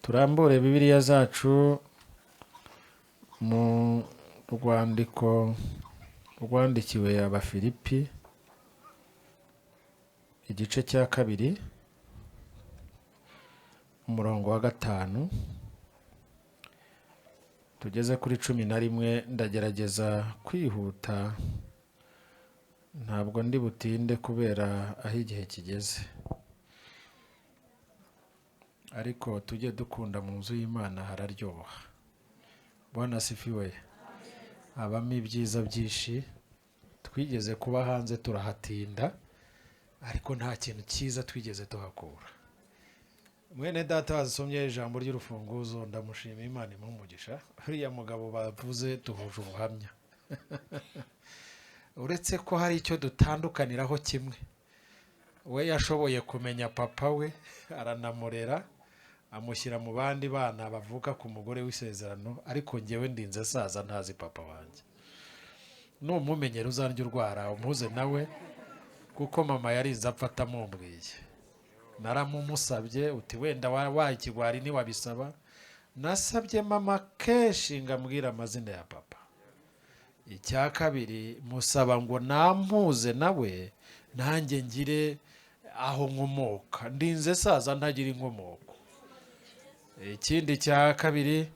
Turambure Bibiliya zacu mu rwandiko rwandikiwe Abafilipi, igice cya 2, umurongo wa 5 tugeze kuri 11. Ndagerageza kwihuta, ntabwo ndi butinde kubera aho igihe kigeze, ariko tujye dukunda mu nzu y'Imana, hararyoha. Bwana asifiwe. Habamo ibyiza byinshi. Twigeze kuba hanze turahatinda, ariko nta kintu cyiza twigeze tuhakura. Mwene data wasomye ijambo ry'urufunguzo, ndamushima, Imana imuhe umugisha. Uriya mugabo bavuze duhuje ubuhamya, uretse ko hari icyo dutandukaniraho kimwe. We yashoboye kumenya papa we, aranamurera, amushyira mu bandi bana bavuka ku mugore w'isezerano, ariko ngewe ndinze saza ntazi papa wanjye. Numumenyera uzarya urwara umuze nawe, kuko mama yarinze apfa atamumbwiye. Naramumusabye, uti wenda wabaye ikigwari ntiwabisaba. Nasabye mama kenshi ngo ambwire amazina ya papa. Icya kabiri, musaba ngo nampuze nawe, nanjye ngire aho nkomoka. Ndinze saza ntagira inkomoko. Ikindi cya kabiri,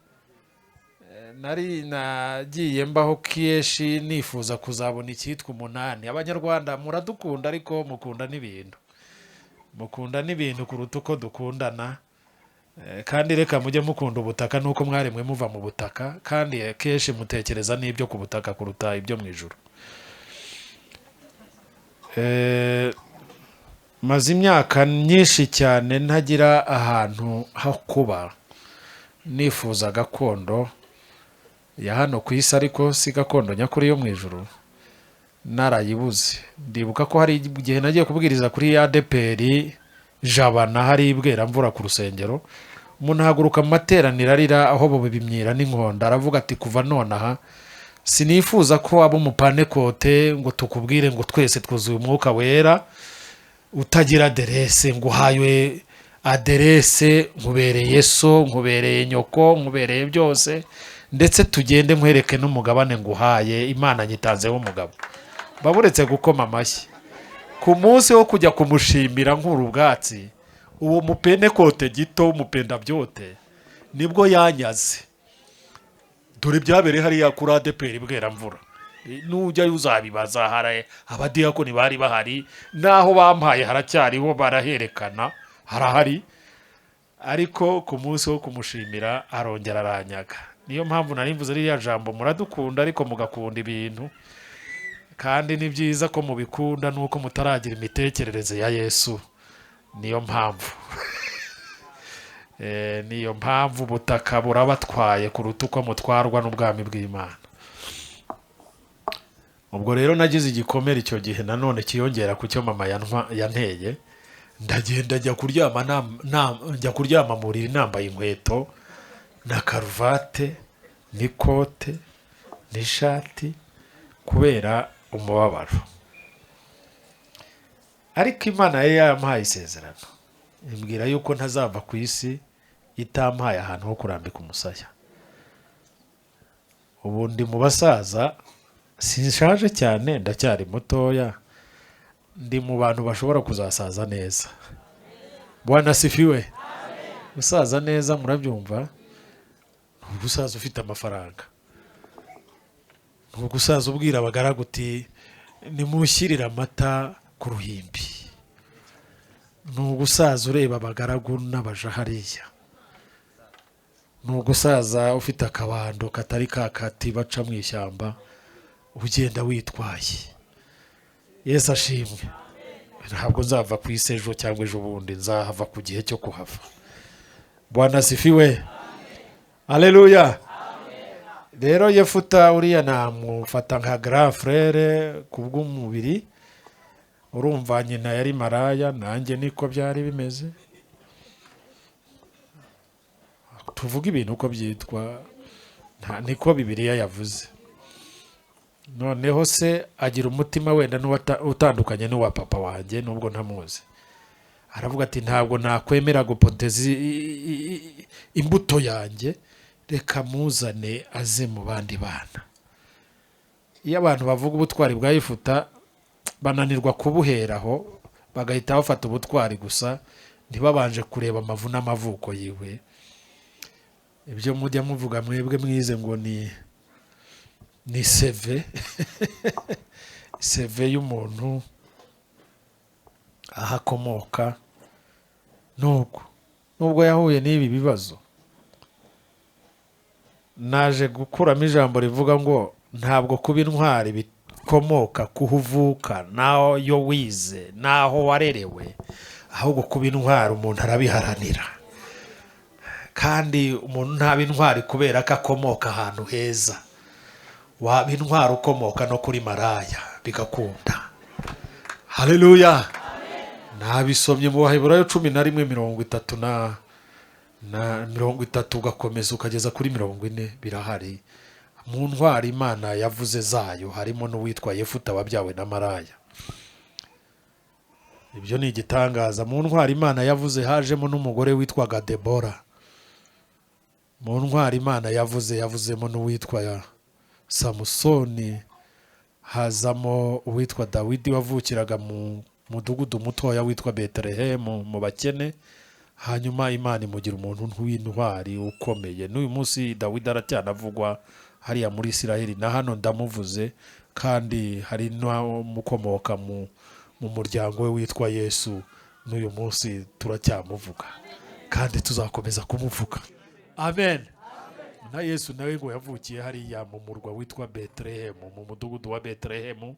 nari nagiye mbaho kenshi nifuza kuzabona icyitwa umunani. Abanyarwanda muradukunda, ariko mukunda n'ibintu, mukunda n'ibintu kuruta uko dukundana. Kandi reka mujye mukunda ubutaka, nuko mwaremwe muva mu butaka, kandi kenshi mutekereza n'ibyo ku butaka kuruta ibyo mu ijuru. Maze imyaka myinshi cyane ntagira ahantu ho kuba, nifuza gakondo ya hano ku isi, ariko si gakondo nyakuri yo mu ijuru, narayibuze. Ndibuka ko hari igihe nagiye kubwiriza kuri ADEPR Jabana, hari ibweramvura ku rusengero, umuntu ahaguruka mu materaniro arira, aho bimyira n'inkonda, aravuga ati: "Kuva nonaha sinifuza ko waba umupanekote ngo tukubwire ngo twese twuzuye Umwuka Wera utagira aderese. Nguhaye aderese, nkubereye so, nkubereye nyoko, nkubereye byose, ndetse tugende nkwereke n'umugabane nguhaye, Imana nyitanzeho umugabo." Baburetse gukoma amashyi. Ku munsi wo kujya kumushimira nkura ubwatsi, uwo mupenekote gito w'umupendabyote nibwo yanyaze. Dore byabereye hariya kuri ADEPR Bweramvura, nujyayo uzabibaza. Hari abadiyakoni bari bahari, n'aho bampaye haracyariho, baraherekana, harahari. Ariko ku munsi wo kumushimira arongera aranyaga. Niyo mpamvu nari mvuze ririya jambo: muradukunda ariko mugakunda ibintu, kandi ni byiza ko mubikunda, nuko mutaragira imitekerereze ya Yesu. Niyo mpamvu niyo mpamvu ubutaka burabatwaye kuruta uko mutwarwa n'ubwami bw'Imana. Ubwo rero nagize igikomere icyo gihe nanone kiyongera ku cyo mama yanteye. Ndagenda njya kuryama, njya kuryama mu buriri nambaye inkweto na karuvate n'ikote n'ishati kubera umubabaro. Ariko Imana yari yampaye isezerano, imbwira yuko ntazava ku isi itampaye ahantu ho kurambika umusaya. Ubu ndi mu basaza, sinshaje cyane, ndacyari mutoya, ndi mu bantu bashobora kuzasaza neza. Bwana asifiwe. Gusaza neza murabyumva, ni ugusaza ufite amafaranga, ni ugusaza ubwira abagaragu uti: "Nimushyirire amata ku ruhimbi." Ni ugusaza ureba abagaragu n'abaja hariya. Ni ugusaza ufite akabando katari ka kati baca mu ishyamba, ugenda witwaye. Yesu ashimwe. Ntabwo nzava ku isi ejo cyangwa ejo bundi, nzahava ku gihe cyo kuhava. Bwana asifiwe, aleluya. Rero Yefuta uriya namufata nka grand frère ku bw'umubiri. Urumva nyina yari maraya, nanjye niko byari bimeze. Tuvuge ibintu uko byitwa, niko Bibiliya yavuze. Noneho se agira umutima wenda utandukanye n'uwa papa wanjye, nubwo ntamuzi. Aravuga ati: "Ntabwo nakwemera gupoteza imbuto yanjye, reka muzane aze mu bandi bana." Iyo abantu bavuga ubutwari bwa Yefuta, bananirwa kubuheraho, bagahita bafata ubutwari gusa, ntibabanje kureba amavu n'amavuko yiwe. Ibyo mujya muvuga mwebwe mwize ngo ni CV, CV y'umuntu, aho akomoka. Nubwo yahuye n'ibi bibazo, naje gukuramo ijambo rivuga ngo ntabwo kuba intwari bikomoka kuho uvuka, n'aho yo wize, n'aho warerewe, ahubwo kuba intwari umuntu arabiharanira. Kandi umuntu ntaba intwari kubera ko akomoka ahantu heza. Waba intwari ukomoka no kuri maraya bigakunda. Haleluya! Nabisomye mu Baheburayo 11, 30 na 30, ugakomeza ukageza kuri 40, birahari. Mu ntwari Imana yavuze zayo harimo n'uwitwa Yefuta wabyawe na maraya. Ibyo ni igitangaza. Mu ntwari Imana yavuze hajemo n'umugore witwaga Debora. Mu ntwari Imana yavuze yavuzemo n'uwitwa Samusoni, hazamo uwitwa Dawidi wavukiraga mu mudugudu mutoya witwa Betelehemu mu bakene, hanyuma Imana imugira umuntu w'intwari ukomeye. N'uyu munsi Dawidi aracyanavugwa hariya muri Isiraheli, na hano ndamuvuze, kandi hari n'umukomoka mu muryango we witwa Yesu. N'uyu munsi turacyamuvuga kandi tuzakomeza kumuvuga. Amen. Na Yesu nawe ngo yavukiye hariya mu murwa witwa Betelehemu, mu mudugudu wa Betelehemu,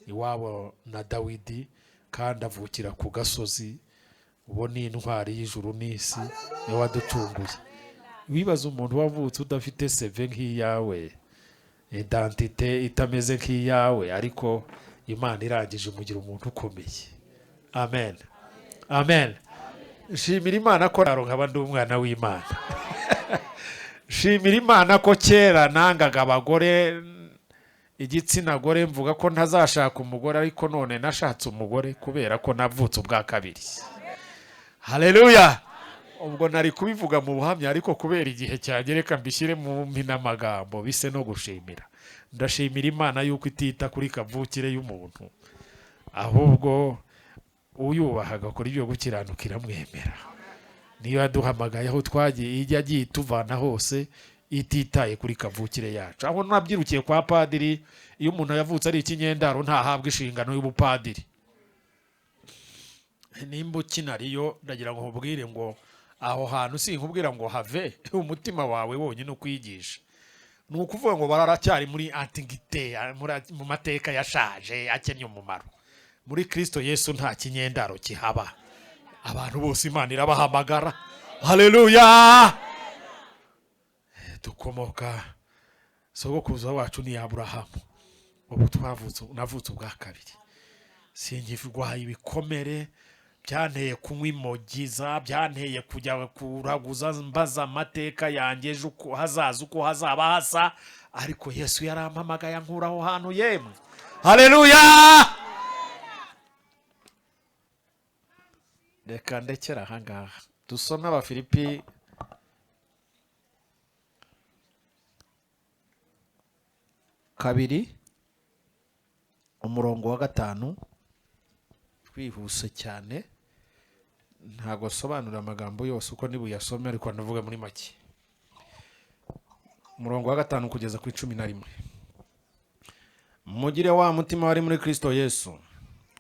iwabo na Dawidi, kandi avukira ku gasozi. Uwo ni intwari y'ijuru n'isi, niwe waducunguye. Wibaza umuntu wavutse udafite CV nk'iyawe, identité itameze nk'iyawe, ariko Imana irangije imugira umuntu ukomeye. Amen, amen. Shimira Imana ko nkaba ndi umwana w'Imana. Shimira Imana ko kera nangaga abagore, igitsina gore, mvuga ko ntazashaka umugore, ariko none nashatse umugore kubera ko navutse ubwa kabiri. Haleluya! Ubwo nari kubivuga mu buhamya, ariko kubera igihe cyanjye reka mbishyire mu mpinamagambo bise no gushimira. Ndashimira Imana yuko itita kuri kavukire y'umuntu, ahubwo uyubaha agakora ibyo gukiranuka iramwemera. Niyo yaduhamagaye aho twagiye, ijya agiye ituvana hose ititaye kuri kavukire yacu. Aho nabyirukiye kwa padiri, iyo umuntu yavutse ari ikinyendaro ntahabwa inshingano y'ubupadiri. Nimba ukinariyo, ndagira ngo nkubwire ngo aho hantu sinkubwira ngo have umutima wawe wonyine ukwigisha. Ni ukuvuga ngo bararacyari muri antiquité, mu mateka yashaje akennye umumaro. Muri Kristo Yesu nta kinyendaro kihaba, abantu bose Imana irabahamagara. Haleluya! Dukomoka, sogokuruza wacu ni Aburahamu. Ubu twavutse, navutse ubwa kabiri, singirwaye ibikomere byanteye kunywa imogiza, byanteye kujya kuraguza mbaza amateka yanjye ejo uko hazaza, uko hazaba hasa, ariko Yesu yarampamagaye ankura aho hantu. Yemwe, haleluya! Reka ndekere ahangaha, dusome Abafilipi 2, umurongo wa 5, twihuse cyane. Ntabwo asobanura amagambo yose uko nibuyasome, ariko ndavuga muri make. Umurongo wa 5 kugeza ku 11: "Mugire wa mutima wari muri Kristo Yesu.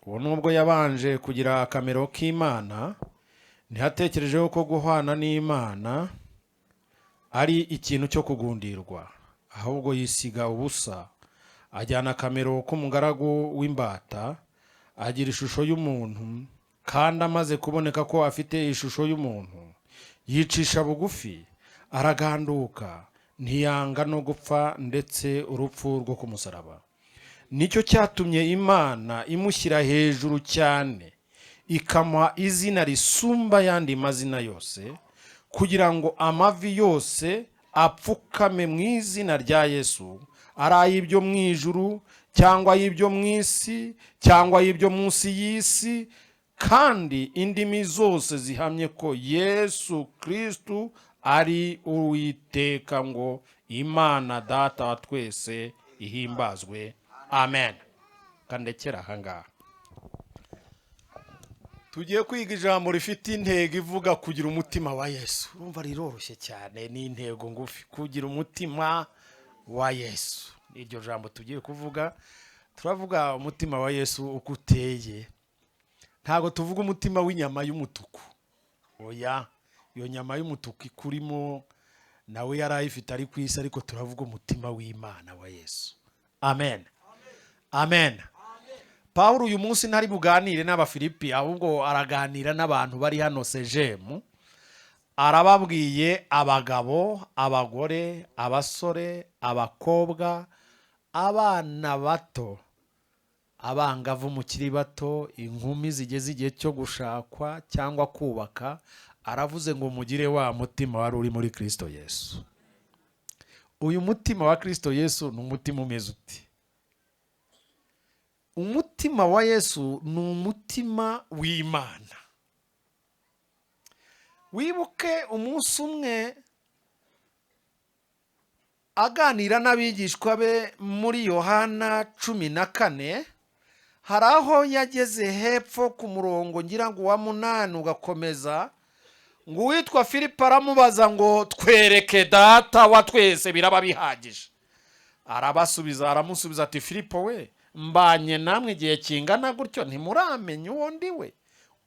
Uwo nubwo yabanje kugira akamero k'Imana, ntihatekerejeho ko guhwana n'Imana ari ikintu cyo kugundirwa, ahubwo yisiga ubusa, ajyana akamero k'umugaragu w'imbata, agira ishusho y'umuntu. Kandi amaze kuboneka ko afite ishusho y'umuntu, yicisha bugufi, araganduka, ntiyanga no gupfa, ndetse urupfu rwo ku musaraba. Nicyo cyatumye Imana imushyira hejuru cyane, ikamuha izina risumba ayandi mazina yose, kugira ngo amavi yose apfukame mu izina rya Yesu, ari ay'ibyo mu ijuru cyangwa ay'ibyo mu isi cyangwa ay'ibyo munsi y'isi." Kandi indimi zose zihamye ko Yesu Kirisitu ari Uwiteka, ngo Imana Data wa twese ihimbazwe. Amen. Kandekera ahangaha. Tugiye kwiga ijambo rifite intego ivuga kugira umutima wa Yesu. Urumva riroroshye cyane, ni intego ngufi: kugira umutima wa Yesu. Iryo jambo tugiye kuvuga, turavuga umutima wa Yesu uko uteye. Ntabwo tuvuga umutima w'inyama y'umutuku, oya. Iyo nyama y'umutuku ikurimo nawe yari ayifite ari ku isi, ariko turavuga umutima w'Imana wa Yesu. Amen, amen. Paul uyu munsi ntari buganire n'Abafilipi, ahubwo araganira n'abantu bari hano sejemu. Arababwiye: abagabo, abagore, abasore, abakobwa, abana bato, abangavu mukiri bato, inkumi zigeze igihe cyo gushakwa cyangwa kubaka, aravuze ngo mugire wa mutima wari uri muri Kirisito Yesu. Uyu mutima wa Kirisito Yesu ni umutima umeze uti? Umutima wa Yesu ni umutima w'Imana. Wibuke umunsi umwe aganira n'abigishwa be muri Yohana 14, hari aho yageze hepfo ku murongo ngira ngo wa 8 ugakomeza, ngo uwitwa Filipo aramubaza ngo: "Twereke Data wa twese, biraba bihagije." Arabasubiza, aramusubiza ati: "Filipo we, mbanye namwe igihe kingana gutyo, ntimuramenya uwo ndi we?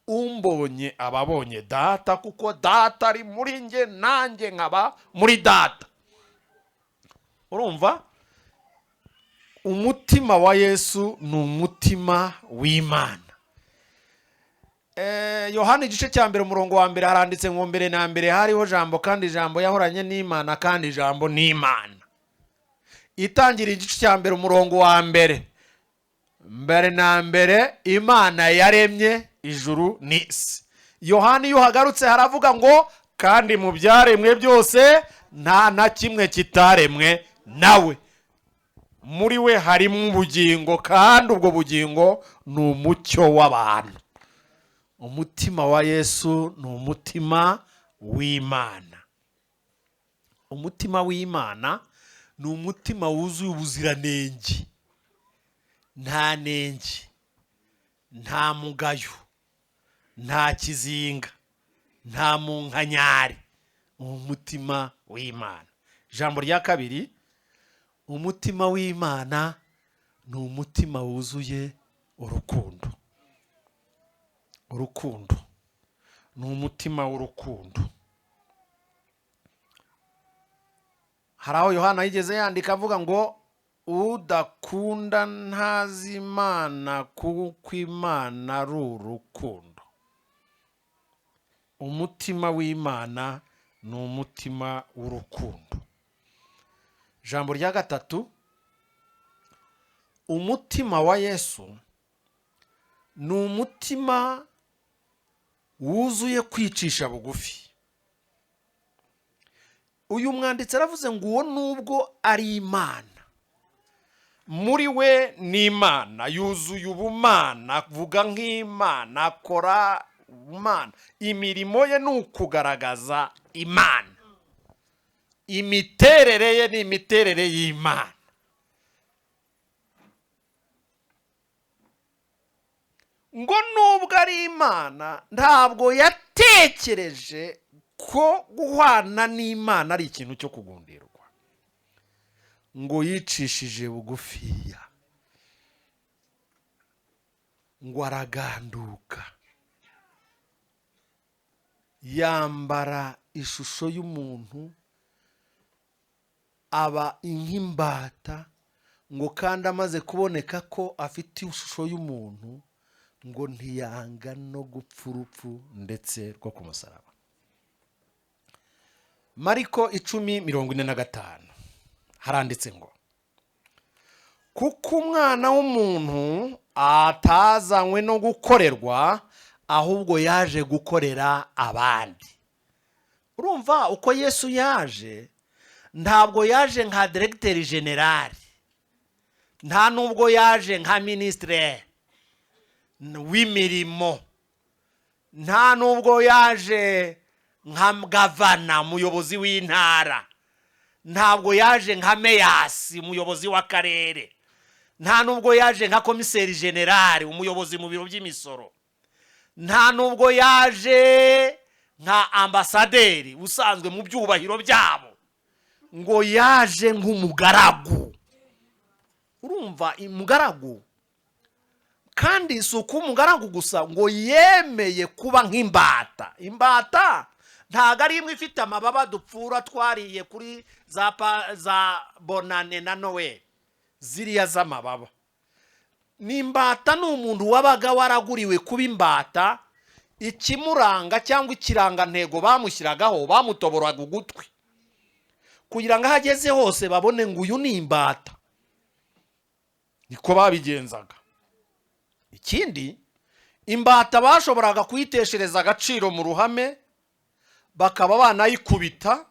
Umbonye aba abonye Data, kuko Data ari muri njye, nanjye nkaba muri Data." Urumva, umutima wa Yesu ni umutima w'Imana. Yohana igice cya 1 umurongo wa 1 haranditse ngo: "Mbere na mbere hariho Jambo, kandi Ijambo yahoranye n'Imana, kandi Ijambo ni Imana." Itangira igice cya 1 umurongo wa 1: "Mbere na mbere Imana yaremye ijuru n'isi." Yohana iyo uhagarutse haravuga ngo: "Kandi mu byaremwe byose nta na kimwe kitaremwe nawe. Muri we harimo ubugingo, kandi ubwo bugingo ni umucyo w'abantu." Umutima wa Yesu ni umutima w'Imana. Umutima w'Imana ni umutima wuzuye ubuziranenge, nta nenge, nta mugayo, nta kizinga, nta munkanyari, umutima w'Imana. Ijambo rya kabiri: umutima w'Imana ni umutima wuzuye urukundo. Urukundo, ni umutima w'urukundo. Hari aho Yohana yigeze yandika avuga ngo: "Udakunda ntazi Imana, kuko Imana ari urukundo." Umutima w'Imana ni umutima w'urukundo. Ijambo rya gatatu: umutima wa Yesu ni umutima wuzuye kwicisha bugufi. Uyu mwanditsi aravuze ngo uwo nubwo ari Imana, muri we ni Imana, yuzuye ubumana, avuga nk'Imana, akora ubumana, imirimo ye ni ukugaragaza Imana, imiterere ye ni imiterere y'Imana. Ngo nubwo ari Imana, ntabwo yatekereje ko guhwana n'Imana ari ikintu cyo kugundirwa, ngo yicishije bugufiya, ngo araganduka, yambara ishusho y'umuntu, aba nk'imbata. Ngo kandi amaze kuboneka ko afite ishusho y'umuntu, ngo ntiyanga no gupfa urupfu ndetse rwo ku musaraba. Mariko 10:45 haranditse ngo: "Kuko Umwana w'umuntu atazanywe no gukorerwa, ahubwo yaje gukorera abandi." Urumva uko Yesu yaje? Ntabwo yaje nka directeur général, nta nubwo yaje nka minisitire w'imirimo. Nta nubwo yaje nka gavana, umuyobozi w'intara. Ntabwo yaje nka meyasi, umuyobozi w'akarere. Nta nubwo yaje nka komiseri generale, umuyobozi mu biro by'imisoro. Nta nubwo yaje nka ambasaderi usanzwe mu byubahiro byabo. Ngo yaje nk'umugaragu. Urumva umugaragu? Kandi si ukuba umugaragu gusa, ngo yemeye kuba nk'imbata. Imbata ntabwo ari imwe ifite amababa dupfura twariye kuri za Bonane na Noel, ziriya z'amababa. Ni imbata, ni umuntu wabaga waraguriwe kuba imbata. Ikimuranga cyangwa ikirangantego bamushyiragaho, bamutoboraga ugutwi kugira ngo aho ageze hose babone ngo uyu ni imbata. Niko babigenzaga. Ikindi, imbata bashoboraga kuyiteshereza agaciro mu ruhame, bakaba banayikubita,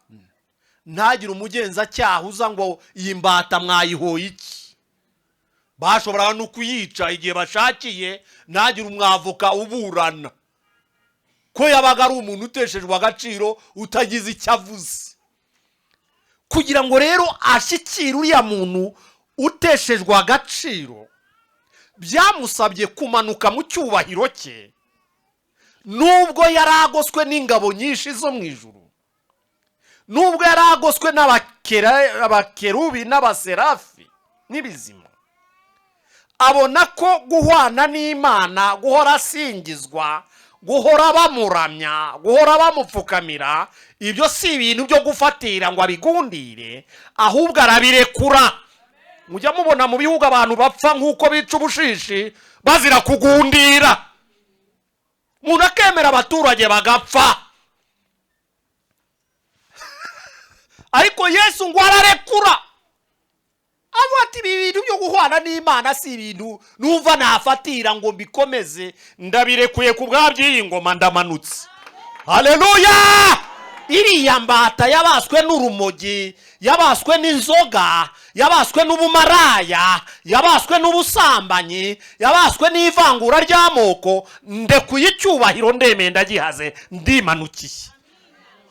ntagire umugenzacyaha uza ngo iyi mbata mwayihoye iki. Bashoboraga no kuyica igihe bashakiye, ntagire umwavoka uburana, ko yabaga ari umuntu uteshejwe agaciro, utagize icyo avuze. Kugira ngo rero ashyikire uriya muntu uteshejwe agaciro, byamusabye kumanuka mu cyubahiro cye, nubwo yari agoswe n'ingabo nyinshi zo mu ijuru, nubwo yari agoswe n'abakerubi n'abaserafi n'ibizima. Abona ko guhwana n'Imana, guhora asingizwa, guhora bamuramya, guhora bamupfukamira, ibyo si ibintu byo gufatira ngo abigundire, ahubwo arabirekura. Mujya mubona mu bihugu abantu bapfa nk'uko bica ubushishi, bazira kugundira. Umuntu akemera abaturage bagapfa, ariko Yesu ngo ararekura, avuga ati: "Ibi bintu byo guhwana n'Imana si ibintu numva nafatira ngo mbikomeze, ndabirekuye ku bw'iyi ngoma, ndamanutse." Haleluya! Iriya mbata yabaswe n'urumogi, yabaswe n'inzoga, yabaswe n'ubumaraya, yabaswe n'ubusambanyi, yabaswe n'ivangura ry'amoko, ndekuye icyubahiro, ndemeye, ndagihaze, ndimanukiye.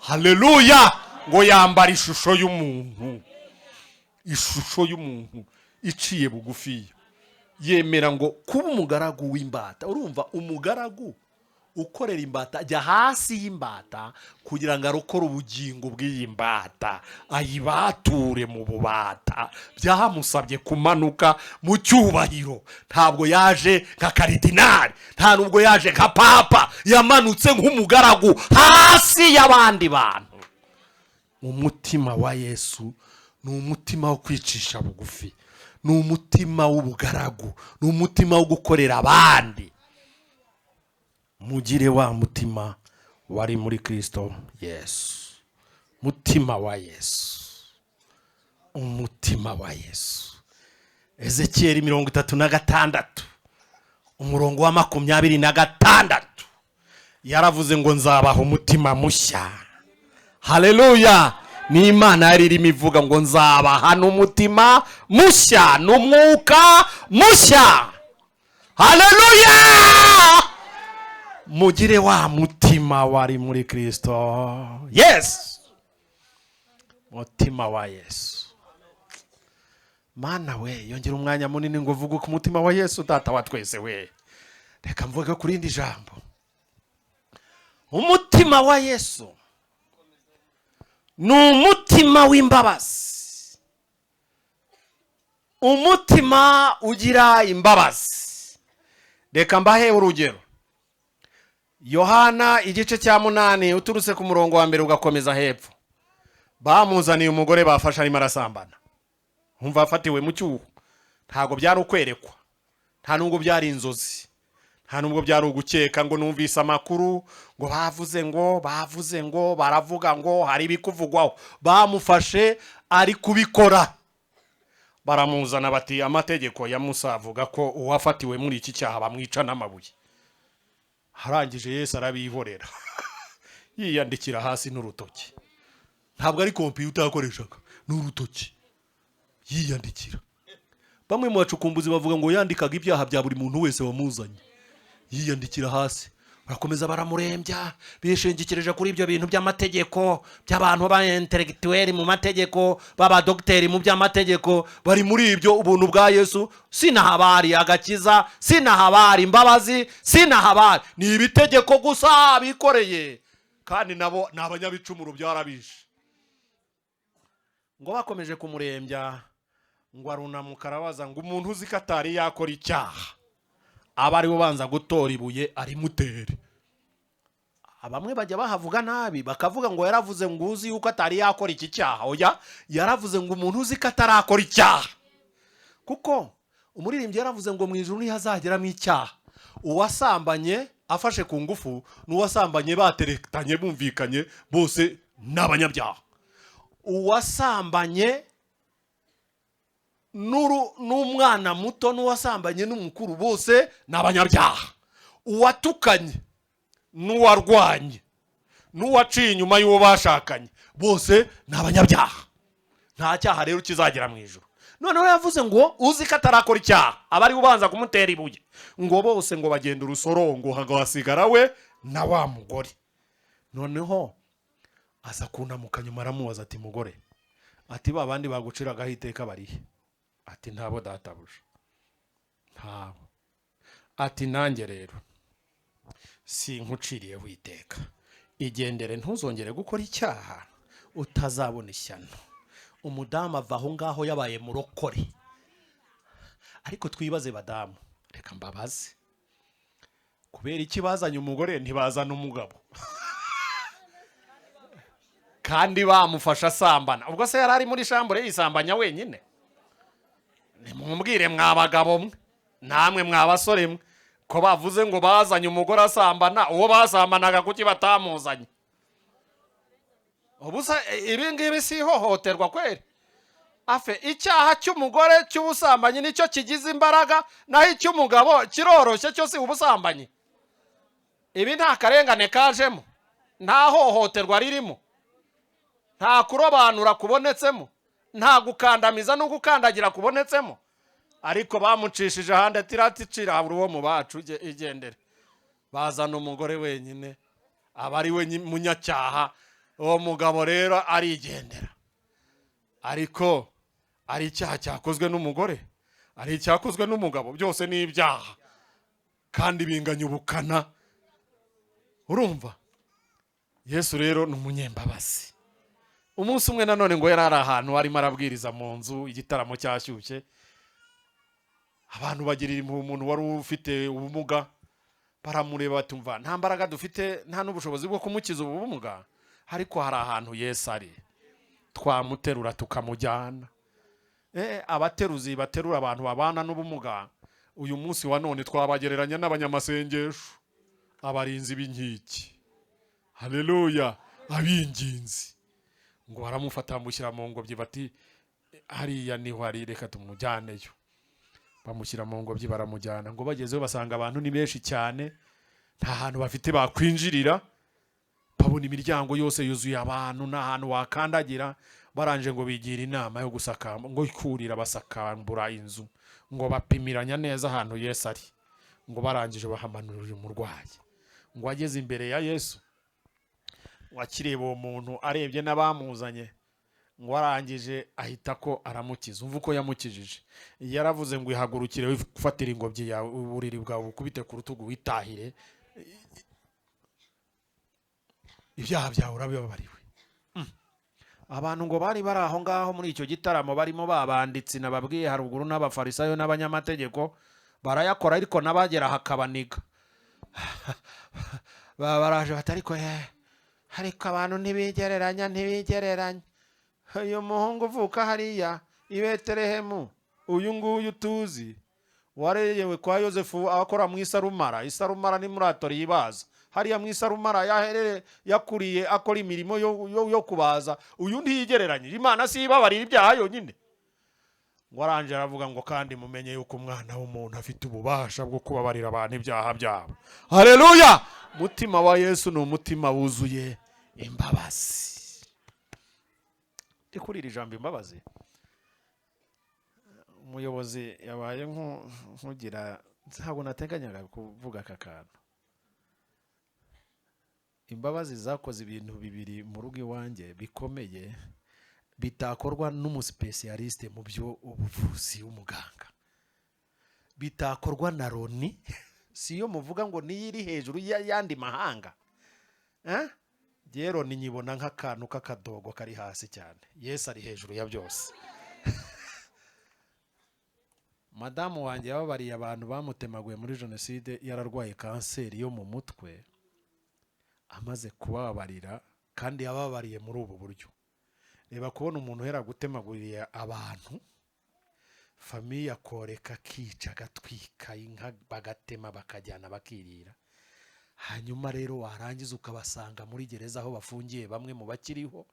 Haleluya! Ngo yambara ishusho y'umuntu, ishusho y'umuntu iciye bugufiya, yemera ngo kuba umugaragu w'imbata. Urumva, umugaragu ukorera imbata, ajya hasi y'imbata kugira ngo arokore ubugingo bw'iyi mbata, ayibature mu bubata. Byamusabye kumanuka mu cyubahiro. Ntabwo yaje nka karidinari, nta nubwo yaje nka papa, yamanutse nk'umugaragu hasi y'abandi bantu. Umutima wa Yesu ni umutima wo kwicisha bugufi, ni umutima w'ubugaragu, ni umutima wo gukorera abandi. Mugire wa mutima wari muri Kirisito Yesu. Mutima wa Yesu, umutima wa Yesu. Ezekiyeli 36, umurongo wa 26, yaravuze ngo: "Nzabaha umutima mushya." Haleluya! Ni Imana yari irimo ivuga ngo: "Nzabaha n'umutima mushya n'umwuka mushya." Haleluya! Mugire wa mutima wari muri Kirisito Yesu, mutima wa Yesu. Mana we, yongera umwanya munini ngo uvuge ku mutima wa Yesu, Data wa twese we. Reka mvuge ku rindi jambo. Umutima wa Yesu ni umutima w'imbabazi, umutima ugira imbabazi. Reka mbahe urugero. Yohana igice cya 8, uturutse ku murongo wa 1 ugakomeza hepfo, bamuzaniye umugore bafashe arimo arasambana. Nkumva afatiwe mu cyuho. Ntabwo byari ukwerekwa, nta nubwo byari inzozi, nta nubwo byari ugukeka ngo numvise amakuru ngo bavuze, ngo bavuze, ngo baravuga, ngo hari ibikuvugwaho. Bamufashe ari kubikora, baramuzana, bati: "Amategeko ya Musa avuga ko uwafatiwe muri iki cyaha bamwica n'amabuye." Arangije Yesu arabihorera, yiyandikira hasi n'urutoki. Ntabwo ari kompiyuta yakoreshaga, ni urutoki yiyandikira. Bamwe mu bacukumbuzi bavuga ngo yandikaga ibyaha bya buri muntu wese wamuzanye, yiyandikira hasi. Barakomeza baramurembya, bishingikirije kuri ibyo bintu by'amategeko, by'abantu b'aba intellectuel mu mategeko, b'abadogiteri mu by'amategeko. Bari muri ibyo. Ubuntu bwa Yesu sinahabari, agakiza sinahabari, imbabazi sinahabari, ni ibitegeko gusa bikoreye, kandi nabo ni abanyabicumuro, byarabishe. Ngo bakomeje kumurembya, ngo arunamuka arabaza ngo: "Umuntu uzi ko atari yakora icyaha, aba ari we ubanza gutora ibuye arimutere." Bamwe bajya bahavuga nabi, bakavuga ngo yaravuze ngo uzi yuko atari yakora iki cyaha. Oya, yaravuze ngo umuntu uzi ko atarakora icyaha, kuko umuririmbyi yaravuze ngo mu ijuru ntihazageramo icyaha. Uwasambanye afashe ku ngufu n'uwasambanye bateretanye bumvikanye, bose ni abanyabyaha. Uwasambanye n'umwana muto n'uwasambanye n'umukuru, bose ni abanyabyaha. Uwatukanye n'uwarwanye n'uwaciye inyuma y'uwo bashakanye, bose ni abanyabyaha. Nta cyaha rero kizagera mu ijuru. Noneho yavuze ngo uzi ko atarakora icyaha, aba ari ubanza kumutera ibuye. Ngo bose ngo bagenda urusorongo, hagasigara we na wa mugore. Noneho aza kunamuka nyuma, aramubaza ati: "Mugore," ati, "ba bandi baguciragaho iteka barihe?" Ati: "Ntabo, databuja, ntabo." Ati: "Nanjye rero sinkuciriyeho iteka, igendere, ntuzongere gukora icyaha utazabona ishyano." Umudamu ava aho ngaho yabaye murokore. Ariko twibaze, badamu, reka mbabaze: kubera iki bazanye umugore ntibazana umugabo, kandi bamufasha asambana? Ubwo se yari ari muri chambre yisambanya wenyine? Nimumbwire, mwa bagabo mwe, namwe mwa basore mwe, ko bavuze ngo bazanye umugore asambana, uwo basambanaga kuki batamuzanye? Ubu se ibi ngibi si ihohoterwa kweri? Afe icyaha cy'umugore cy'ubusambanyi nicyo kigize imbaraga, naho icy'umugabo kiroroshye, cyo si ubusambanyi. Ibi nta karengane kajemo, nta hohoterwa ririmo, nta kurobanura kubonetsemo, nta gukandamiza no gukandagira kubonetsemo. Ariko bamucishije ahandi, ati: "Raticira buri uwo mu bacu, igendere." Bazana umugore wenyine, aba ari we munyacyaha. Uwo mugabo rero arigendera. Ariko ari icyaha cyakozwe n'umugore, ari icyakozwe n'umugabo, byose ni ibyaha kandi binganya ubukana. Urumva, Yesu rero ni umunyembabazi. Umunsi umwe nanone ngo yari ari ahantu arimo arabwiriza mu nzu, igitaramo cyashyushye, abantu bagirira impuhwe umuntu wari ufite ubumuga. Baramureba batumva: "Nta mbaraga dufite, nta n'ubushobozi bwo kumukiza ubu bumuga, ariko hari ahantu Yesu ari, twamuterura tukamujyana." Abateruzi baterura abantu babana n'ubumuga, uyu munsi wa none twabagereranya n'abanyamasengesho, abarinzi b'inkiki, haleluya, abinginzi. Ngo baramufata, bamushyira mu ngobyi, bati: "Hariya niho ari, reka tumujyaneyo." Bamushyira mu ngobyi, baramujyana. Ngo bagezeyo basanga abantu ni benshi cyane, nta hantu bafite bakwinjirira. Babona imiryango yose yuzuye abantu, nta hantu wakandagira. Barangije ngo bigira inama yo gusakamba, ngo kurira basakambura inzu, ngo bapimiranya neza ahantu Yesu ari. Ngo barangije bahamanurira uyu murwayi. Ngo ageze imbere ya Yesu, wakireba uwo muntu, arebye n'abamuzanye, ngo arangije ahita ko aramukiza. Umva uko yamukijije: yaravuze ngo: "Ihagurukire, wifatire ingobyi yawe, uburiri bwawe ukubite ku rutugu, witahire, ibyaha byawe urabibabariwe." Abantu ngo bari bari aho ngaho muri icyo gitaramo, barimo babanditsi nababwiye haruguru, n'abafarisayo n'abanyamategeko barayakora, ariko n'abagera hakabaniga. Baba baraje bati: "Ariko ariko abantu ntibigereranya, ntibigereranya. Uyu muhungu uvuka hariya i Betelehemu, uyu nguyu tuzi warerewe kwa Yosefu akora mu isarumara." Isarumara ni muri atelier ibaza hariya mu isarumara, yaherere yakuriye akora imirimo yo kubaza. Uyu ntiyigereranyije? Imana si ibabarira ibyaha yonyine? Ngo arangije aravuga ngo: "Kandi mumenye yuko umwana w'umuntu afite ububasha bwo kubabarira abantu ibyaha byabo." Haleluya! Umutima wa Yesu ni umutima wuzuye imbabazi. Ndi kuri iri jambo imbabazi, umuyobozi yabaye nk'ugira, ntabwo nateganyaga kuvuga aka kantu. Imbabazi zakoze ibintu bibiri mu rugo iwanjye bikomeye, bitakorwa n'umusipesiyalisite mu by'ubuvuzi w'umuganga, bitakorwa na Loni. Si iyo muvuga ngo niyo iri hejuru y'ayandi mahanga, eh? Rero nyibona nk'akantu k'akadogo kari hasi cyane. Yesu ari hejuru ya byose. Madamu wanjye yababariye abantu bamutemaguye muri jenoside, yararwaye kanseri yo mu mutwe. Amaze kubabarira, kandi yababariye muri ubu buryo: reba, kubona umuntu uhera gutemaguriye abantu, famille, akoreka, akica, agatwika inka, bagatema, bakajyana, bakirira, hanyuma rero warangiza ukabasanga muri gereza aho bafungiye, bamwe mu bakiriho,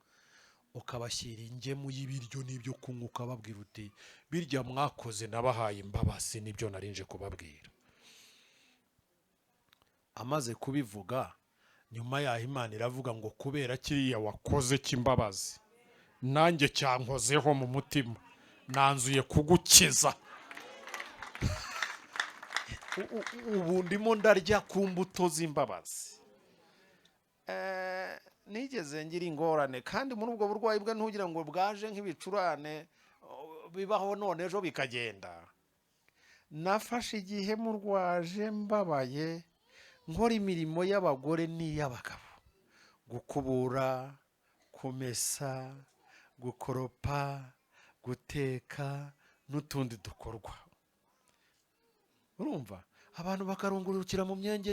ukabashyira ingemu y'ibiryo n'ibyo kunywa, ukababwira uti: "Birya mwakoze nabahaye imbabazi, nibyo narinje kubabwira." Amaze kubivuga, nyuma yaho Imana iravuga ngo: "Kubera kiriya wakoze cy'imbabazi, nanjye cyankozeho mu mutima, nanzuye kugukiza." Ubu ndimo ndarya ku mbuto z'imbabazi. Nigeze ngira ingorane, kandi muri ubwo burwayi bwe, ntugira ngo bwaje nk'ibicurane, bibaho none ejo bikagenda. Nafashe igihe murwaje, mbabaye, nkora imirimo y'abagore n'iy'abagabo: gukubura, kumesa, gukoropa, guteka n'utundi dukorwa. Urumva abantu bakarungurukira mu myenge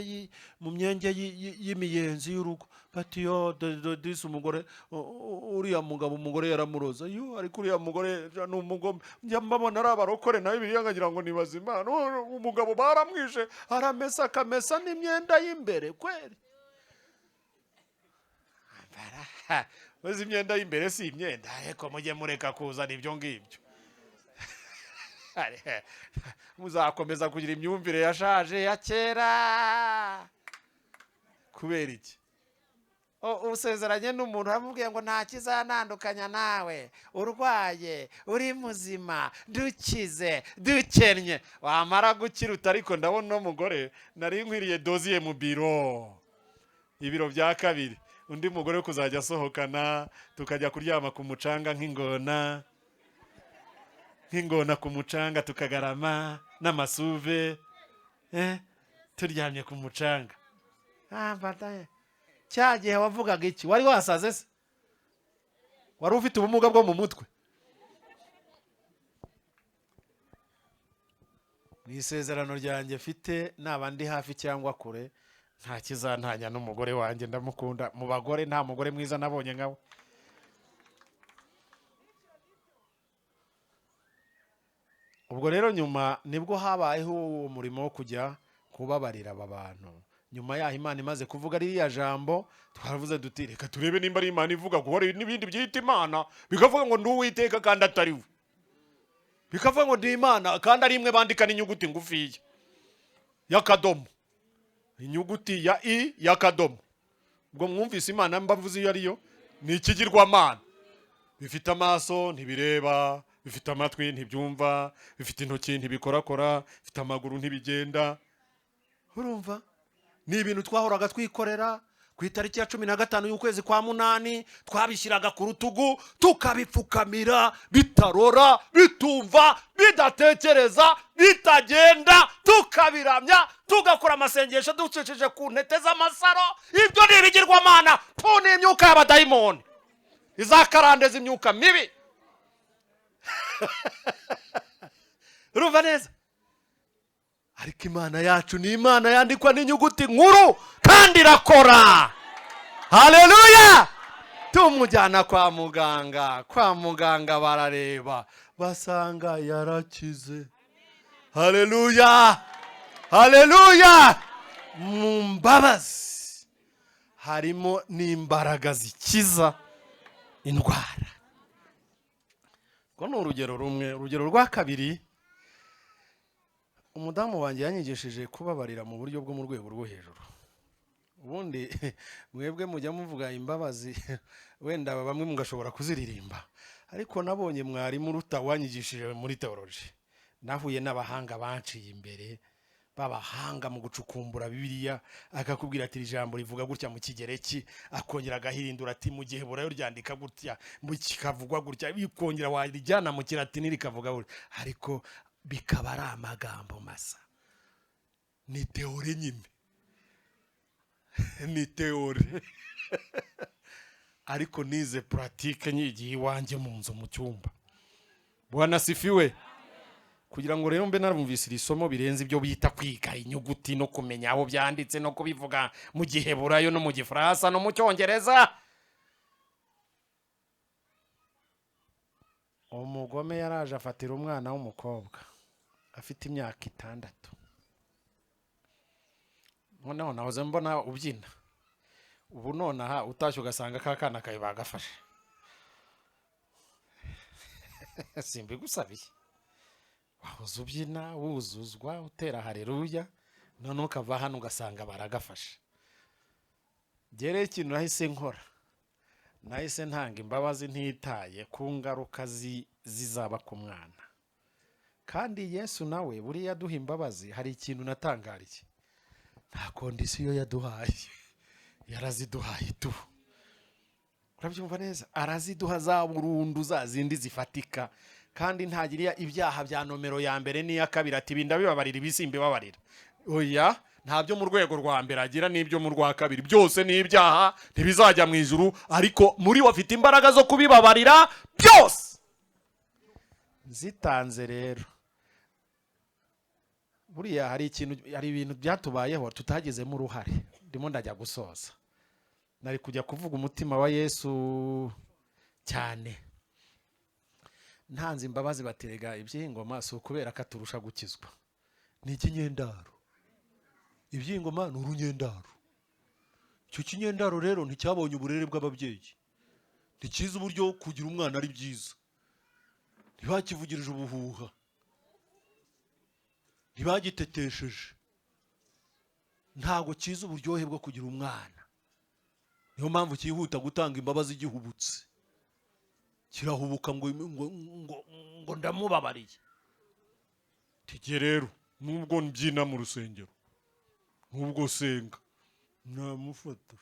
y'imiyenzi y'urugo, bati: "Yo disi umugore, uriya mugabo umugore yaramuroza yo, ariko uriya mugore ni umugome. Njya mbabona ari abarokore nawe biriya nkagira ngo ni bazima. Umugabo baramwishe, aramesa, akamesa n'imyenda y'imbere kweri." Uzi imyenda y'imbere si imyenda? Ariko mujye mureka kuzana ibyo ngibyo, muzakomeza kugira imyumvire yashaje ya kera. Kubera iki? Usezeranye n'umuntu, aramubwiye ngo: "Nta kizanandukanya nawe, urwaye, uri muzima, dukize, dukennye." Wamara gukira uti: "Ariko ndabona uno mugore nari nkwiriye doziye mu biro, ibiro bya kabiri, undi mugore wo kuzajya asohokana, tukajya kuryama ku mucanga nk'ingona, nk'ingona ku mucanga, tukagarama n'amasuve, turyamye ku mucanga." Ah, mbataye. Cya gihe wavugaga iki? Wari wasaze se? Wari ufite ubumuga bwo mu mutwe? Mu isezerano ryanjye mfite, naba ndi hafi cyangwa kure, nta kizantanya n'umugore wanjye. Ndamukunda. Mu bagore nta mugore mwiza nabonye nkawe. Ubwo rero nyuma nibwo habayeho uwo murimo wo kujya kubabarira aba bantu. Nyuma yaho Imana imaze kuvuga ririya jambo, twaravuze duti: "Reka turebe nimba ari Imana ivuga, kuko hari n'ibindi byita Imana bikavuga ngo ndi Uwiteka kandi atari we, bikavuga ngo ndi Imana kandi ari imwe bandika n'inyuguti ngufiya y'akadomo, inyuguti ya i y'akadomo." Ubwo mwumvise Imana mbavuze iyo ariyo? Ni ikigirwamana. Bifite amaso ntibireba, bifite amatwi ntibyumva, bifite intoki ntibikorakora, bifite amaguru ntibigenda. Urumva ni ibintu twahoraga twikorera. Ku itariki ya 15 y'ukwezi kwa munani twabishyiraga ku rutugu, tukabipfukamira, bitarora, bitumva, bidatekereza, bitagenda, tukabiramya, tugakora amasengesho ducishije ku ntete z'amasaro. Ibyo ni ibigirwamana tu, ni imyuka y'abadayimoni, izakarande z'imyuka mibi. Urumva neza? Ariko Imana yacu ni Imana yandikwa n'inyuguti nkuru, kandi irakora. Haleluya! Tumujyana kwa muganga, kwa muganga barareba, basanga yarakize. Haleluya, haleluya! Mu mbabazi harimo n'imbaraga zikiza indwara. Urwo ni urugero rumwe. Urugero rwa kabiri, umudamu wanjye yanyigishije kubabarira mu buryo bwo mu rwego rwo hejuru. Ubundi mwebwe mujya muvuga imbabazi, wenda bamwe mugashobora kuziririmba, ariko nabonye mwarimu uruta wanyigishije muri teoloji. Nahuye n'abahanga banciye imbere. B'abahanga mu gucukumbura Bibiliya, akakubwira ati iri jambo rivuga gutya mu Kigereki, akongera agahindura ati mu Giheburayo ryandika gutya, mu kikavugwa gutya, bikongera warijyana mu Kilatini rikavuga gutya, ariko bikaba ari amagambo masa. Ni théorie nyine, ni théorie, ariko nize pratique nyigiye iwanjye mu nzu, mu cyumba. Bwana asifiwe. Kugira ngo rero mbe narumvise iri somo birenze ibyo bita kwiga inyuguti no kumenya aho byanditse no kubivuga mu Giheburayo no mu Gifaransa no mu Cyongereza. Umugome yaraje afatira umwana w'umukobwa afite imyaka 6. Noneho nahoze mbona ubyina ubu, nonaha utashye ugasanga ka kana kawe bagafashe, simbigusabiye. Wahoze ubyina, wuzuzwa, utera hareruya, noneho ukava hano ugasanga baragafashe. Rero ikintu nahise nkora, nahise ntanga imbabazi ntitaye ku ngaruka zizaba ku mwana. Kandi Yesu nawe buriya aduha imbabazi, hari ikintu natangariye: nta condition yaduhaye, yaraziduhaye tu. Urabyumva neza? Araziduha za burundu, za zindi zifatika, kandi ntagiriya ibyaha bya nomero ya mbere n'iya kabiri ati ibi ndabibabarira, ibi simbibabarira. Oya, ntabyo mu rwego rwa mbere agira n'ibyo mu rwa kabiri. Byose ni ibyaha, ntibizajya mu ijuru, ariko muri we afite imbaraga zo kubibabarira byose. Zitanze rero, buriya hari ikintu, hari ibintu byatubayeho tutagizemo uruhare. Ndimo ndajya gusoza, nari kujya kuvuga umutima wa Yesu cyane. Ntanze imbabazi, baterega iby'ingoma si ukubera ko aturusha gukizwa, Ni ikinyendaro. Iby'ingoma ni urunyendaro. Icyo kinyendaro rero nticyabonye uburere bw'ababyeyi, ntikizi uburyo kugira umwana ari byiza, ntibakivugirije ubuhuha, ntibagitetesheje, ntabwo kizi uburyohe bwo kugira umwana. Niyo mpamvu cyihuta gutanga imbabazi gihubutse, kirahubuka ngo ndamubabariye. Tujye rero, nubwo mbyina mu rusengero, nubwo senga, namufata,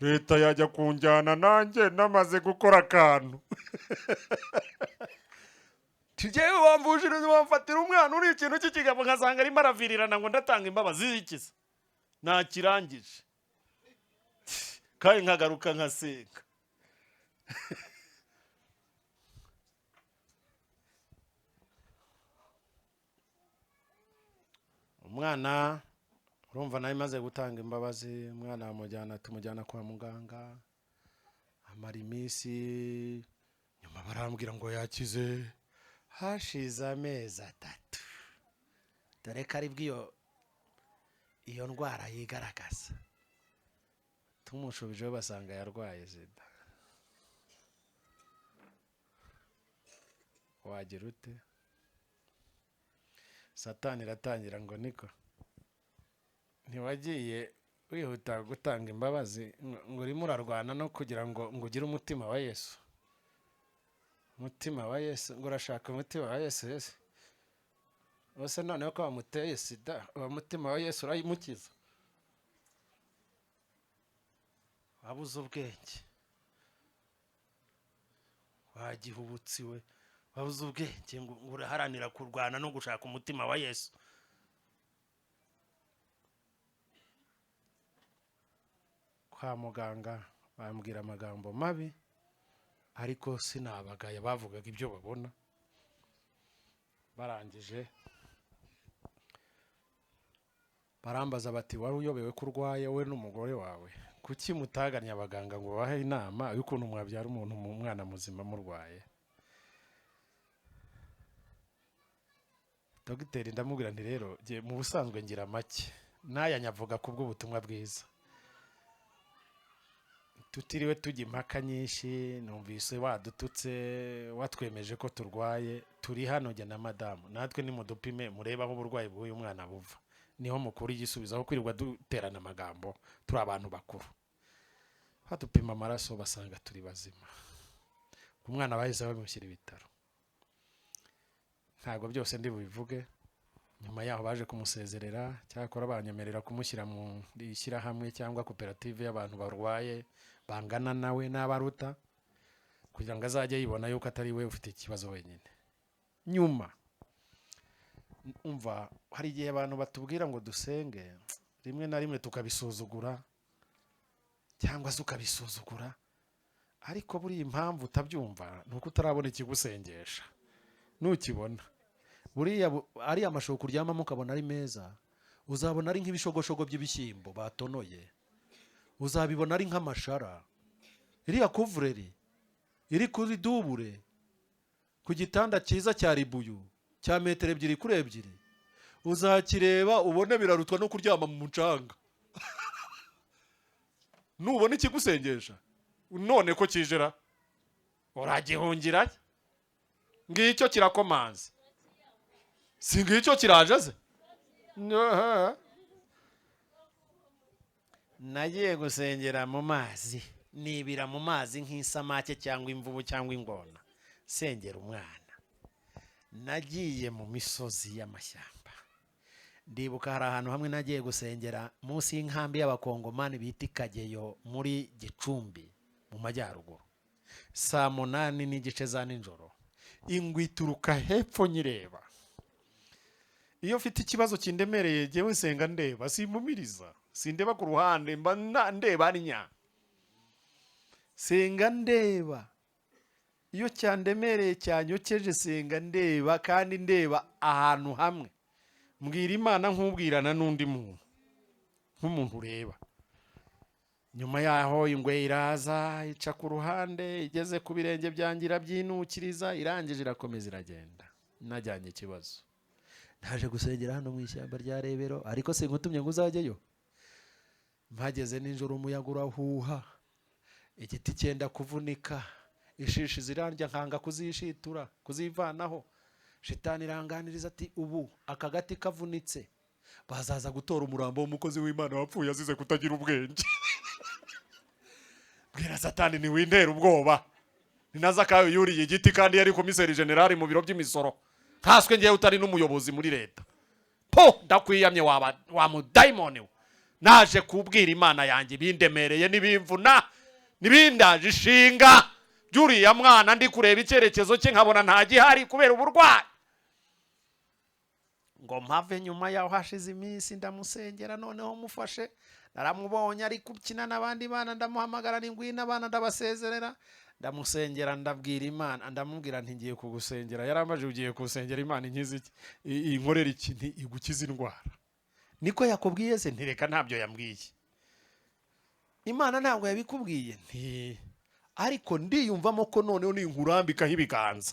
leta yajya kunjyana nanjye namaze gukora akantu. Tujyewe wamvujiriza, wamfatira umwana uri ikintu cy'ikigabo, nkasanga arimo aravirirana ngo ndatanga imbabazi zikiza, ntakirangije, kandi nkagaruka nkasenga. Umwana, urumva, nawe imaze gutanga imbabazi, umwana bamujyana, tumujyana kwa muganga, amara iminsi, nyuma barambwira ngo yakize. Hashize amezi 3, dore ko aribwo iyo ndwara yigaragaza, tumushubijeho basanga yarwaye sida. Wagira ute? Satani iratangira ngo niko ntiwagiye wihuta gutanga imbabazi, ngo urimo urarwana no kugira ngo ugire umutima wa Yesu, umutima wa Yesu, ngo urashaka umutima wa Yesu. Yesu bose noneho ko bamuteye sida, uwo mutima wa Yesu urayimukiza? Wabuze ubwenge, wagihubutse we, wabuze ubwenge ngo uraharanira kurwana no gushaka umutima wa Yesu. Kwa muganga bambwira amagambo mabi, ariko sinabagaya, bavugaga ibyo babona. Barangije barambaza bati wari uyobewe ko urwaye we n'umugore wawe? Kuki mutagannye abaganga ngo babahe inama y'ukuntu mwabyara umuntu mu mwana muzima murwaye? Dogiteri ndamubwira nti rero jye mu busanzwe ngira make, n'aya nyavuga kubw'ubutumwa bwiza, tutiriwe tujya impaka nyinshi. Numvise wadututse, watwemeje ko turwaye, turi hano jye na madamu, natwe nimudupime murebe aho uburwayi bw'uyu mwana buva, niho mukura igisubizo, aho kwirirwa duterana amagambo, turi abantu bakuru. Badupima amaraso basanga turi bazima. Umwana bahise bamushyira ibitaro. Ntabwo byose ndi bubivuge. Nyuma yaho baje kumusezerera, cyakora banyemerera kumushyira mu ishyirahamwe cyangwa koperative y'abantu barwaye bangana nawe n'abaruta, kugira ngo azajye yibona yuko atari we ufite ikibazo wenyine. Nyuma umva, hari igihe abantu batubwira ngo dusenge, rimwe na rimwe tukabisuzugura cyangwa se ukabisuzugura, ariko buriya impamvu utabyumva ni uko utarabona ikigusengesha. Nukibona Buriya ariya mashuka uryamamo ukabona ari meza, uzabona ari nk'ibishogoshogo by'ibishyimbo batonoye, uzabibona ari nk'amashara. Iriya couvre-lit iri kuri double ku gitanda cyiza cya ribuyu cya metero 2 kuri 2, uzakireba ubone birarutwa no kuryama mu mucanga. Nubona ikigusengesha. None ko kijera, uragihungira? Ngicyo kirakomanze, si ngicyo kiraje se? Nyoha. Nagiye gusengera mu mazi, nibira mu mazi nk'isamake cyangwa imvubu cyangwa ingona, sengera umwana. Nagiye mu misozi y'amashyamba. Ndibuka hari ahantu hamwe nagiye gusengera munsi y'inkambi y'Abakongomani bita Ikageyo muri Gicumbi mu majyaruguru, saa 8:30 za nijoro, Ingwe ituruka hepfo nyireba. Iyo mfite ikibazo kindemereye, jyewe nsenga ndeba, simpumiriza, sindeba ku ruhande, mba ndeba nya Senga ndeba. Iyo cyandemereye, cyanyokeje, senga ndeba, kandi ndeba ahantu hamwe, Mbwira Imana nk'ubwirana n'undi muntu, nk'umuntu ureba. Nyuma yaho ingwe iraza, ica ku ruhande, igeze ku birenge byanjye irabyinukiriza, irangije irakomeza iragenda. Najyanye ikibazo. Naje gusengera hano mu ishyamba rya Rebero, ariko sinkutumye ngo uzajyeyo. Mpageze nijoro, umuyaga urahuha, igiti cyenda kuvunika, ishishi zirandya, nkanga kuzishitura, kuzivanaho. Shitani iranganiriza ati: "Ubu aka gati kavunitse, bazaza gutora umurambo w'umukozi w'Imana wapfuye azize kutagira ubwenge." Bwira Satani: "Ntiwintera ubwoba." Ni na Zakayo yuriye igiti kandi yari komiseri generali mu biro by'imisoro, nkaswe ngewe utari n'umuyobozi muri leta. Po, ndakwiyamye waba wa mudayimoni we. Naje kubwira Imana yanjye ibindemereye n'ibimvuna n'ibindaje ishinga by'uriya mwana. Ndi kureba icyerekezo cye nkabona nta gihari kubera uburwayi. Ngo mpave. Nyuma yaho hashize iminsi ndamusengera. Noneho mufashe, naramubonye ari gukina n'abandi bana, ndamuhamagara ni ngwino. Abana ndabasezerera, ndamusengera, ndabwira Imana, ndamubwira nti: "Ngiye kugusengera." Yarambajije: "Ugiye kusengera Imana inkize iki, inkorera iki?" Nti: "Igukize indwara." "Niko yakubwiye se?" Ntireka, ntabyo yambwiye. "Imana ntabwo yabikubwiye?" Nti: Ariko ndiyumvamo ko noneho ninkurambikaho ibiganza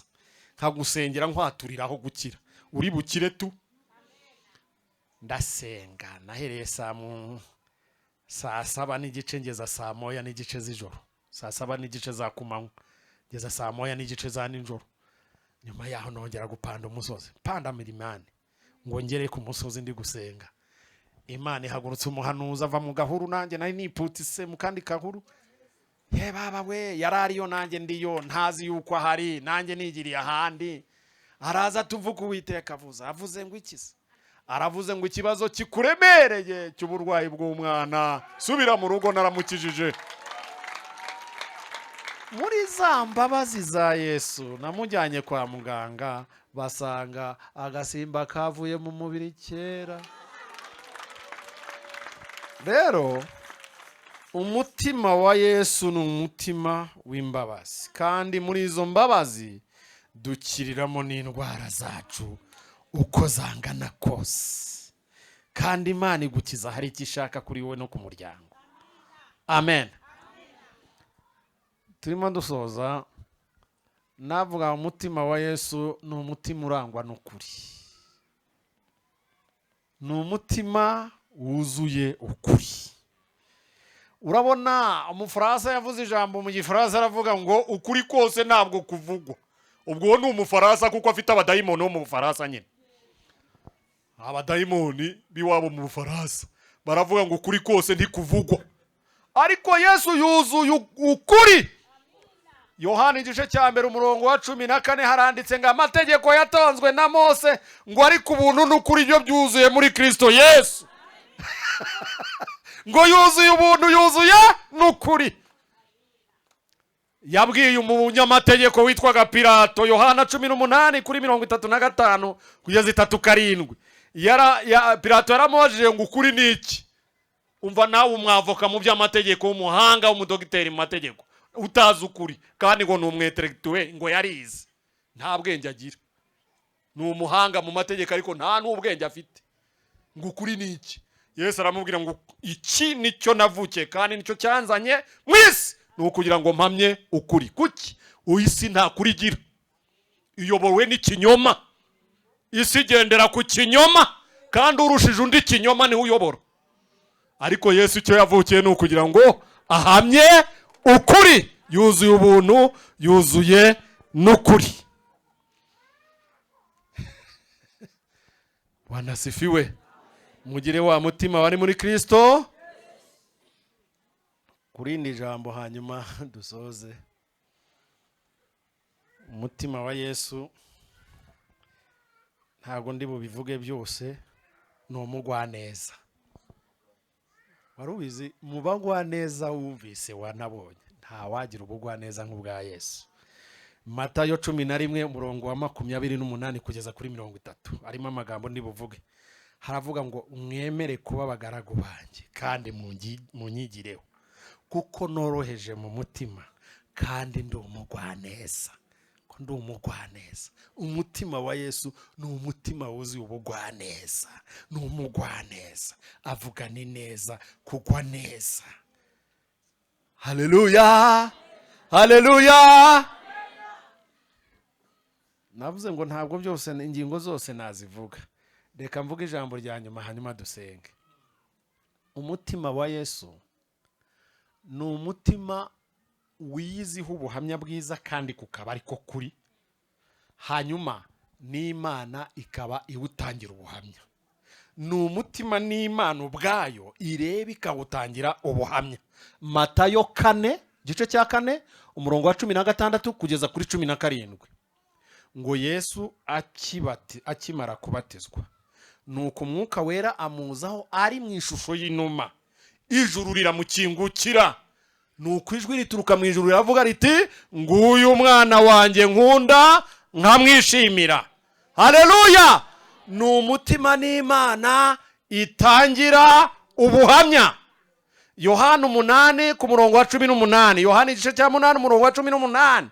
nkagusengera nkwaturiraho gukira, uri bukire tu. Ndasenga, nahereye saa 7:30 ngeza saa 1:30 z'ijoro, saa 7:30 za kumanywa ngeza saa 1:30 za nijoro. Nyuma yaho nongera gupanda umusozi, panda mirimani ngo ngere ku musozi ndi gusenga. Imana ihagurutse umuhanuzi ava mu gahuru, nanjye nari niputise mu kandi gahuru. Ye baba we, yari ariyo, nanjye ndiyo, ntazi yuko ahari, nanjye nigiriye ahandi. Araza tuvuga: "Uwiteka avuze." Avuze ngo iki se? Aravuze ngo ikibazo kikuremereye cy'uburwayi bw'umwana, subira mu rugo, naramukijije. Muri za mbabazi za Yesu namujyanye kwa muganga, basanga agasimba kavuye mu mubiri kera. Rero umutima wa Yesu ni umutima w'imbabazi, kandi muri izo mbabazi dukiriramo n'indwara zacu uko zangana kose. Kandi Imana igukiza hari icyo ishaka kuri wowe no ku muryango. Amen. Turimo dusoza, navuga umutima wa Yesu ni umutima urangwa n'ukuri, ni umutima wuzuye ukuri. Urabona, Umufaransa yavuze ijambo mu Gifaransa, aravuga ngo ukuri kose ntabwo kuvugwa. Ubwo uwo ni Umufaransa kuko afite abadayimoni bo mu Bufaransa nyine, abadayimoni b'iwabo mu Bufaransa baravuga ngo ukuri kose ntikuvugwa. Ariko Yesu yuzuye ukuri. Yohani igice cya 1 umurongo wa 14 haranditse ngo amategeko yatanzwe na Mose, ngo ariko ubuntu n'ukuri byo byuzuye muri Kristo Yesu. Ngo yuzuye ubuntu, yuzuye n'ukuri. Yabwiye umunyamategeko witwaga Pilato, Yohana 18 kuri 35 kugeza 37. Pilato yaramubajije ngo ukuri ni iki? Umva nawe, umwavoka mu by'amategeko, w'umuhanga, w'umudogiteri mu mategeko, utazi ukuri, kandi ngo ni umwintellectuel, ngo yarize, nta bwenge agira. Ni umuhanga mu mategeko ariko nta n'ubwenge afite. Ngo ukuri ni iki? Yesu aramubwira ngo iki nicyo navukiye kandi nicyo cyanzanye mu isi, ni ukugira ngo mpamye ukuri. Kuki isi nta kuri igira? Iyobowe n'ikinyoma. Isi igendera ku kinyoma, kandi urushije undi ikinyoma niwe uyobora. Ariko Yesu icyo yavukiye ni ukugira ngo ahamye ukuri. Yuzuye ubuntu, yuzuye n'ukuri. Bwana asifiwe. Mugire wa mutima wari muri Kristo. Kuri iri jambo hanyuma dusoze. Umutima wa Yesu ntabwo ndi bubivuge byose, ni umugwaneza. Wari ubizi? Mu bagwaneza wumvise wanabonye, ntawagira ubugwaneza nk'ubwa Yesu. Matayo 11 umurongo wa 28 kugeza kuri 30, harimo amagambo ndi buvuge. Haravuga ngo mwemere kuba abagaragu banjye kandi munyigireho, kuko noroheje mu mutima kandi ndi umugwaneza. Ko ndi umugwaneza. Umutima wa Yesu ni umutima wuzuye ubugwaneza, ni umugwaneza, avuga ni neza, kugwa neza. Haleluya, haleluya. Navuze ngo ntabwo byose, ingingo zose nazivuga, reka mvuge ijambo rya nyuma hanyuma dusenge. Umutima wa Yesu ni umutima wiyiziho ubuhamya bwiza kandi kukaba ariko kuri, hanyuma n'Imana ikaba iwutangira ubuhamya. Ni umutima n'Imana ubwayo ireba ikawutangira ubuhamya. Matayo 4 igice cya 4 umurongo wa 16 kugeza kuri 17, ngo Yesu akimara kubatizwa, nuko Umwuka Wera amuzaho ari mu ishusho y'inuma, ijuru riramukingukira, nuko ijwi rituruka mu ijuru riravuga riti nguyu mwana wanjye nkunda nkamwishimira. Haleluya. Ni umutima n'Imana itangira ubuhamya. Yohana 8 ku murongo wa 18, Yohana igice cya 8 umurongo wa 18,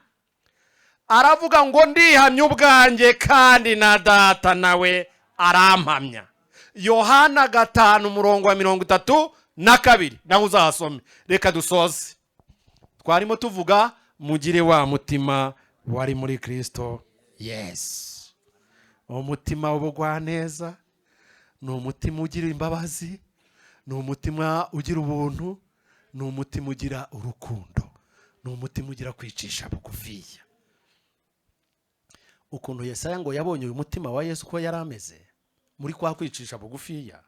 aravuga ngo ndihamya ubwanjye kandi na Data nawe arampamya. Yohana 5 umurongo wa 32, nawe uzahasome. Reka dusoze. Twarimo tuvuga mugire wa mutima wari muri Kristo Yesu. Umutima w'ubugwaneza ni umutima ugira imbabazi, ni umutima ugira ubuntu, ni umutima ugira urukundo, ni umutima ugira kwicisha bugufiya. Ukuntu Yesaya ngo yabonye uyu mutima wa Yesu uko yari ameze muri kwa kwicisha bugufiya,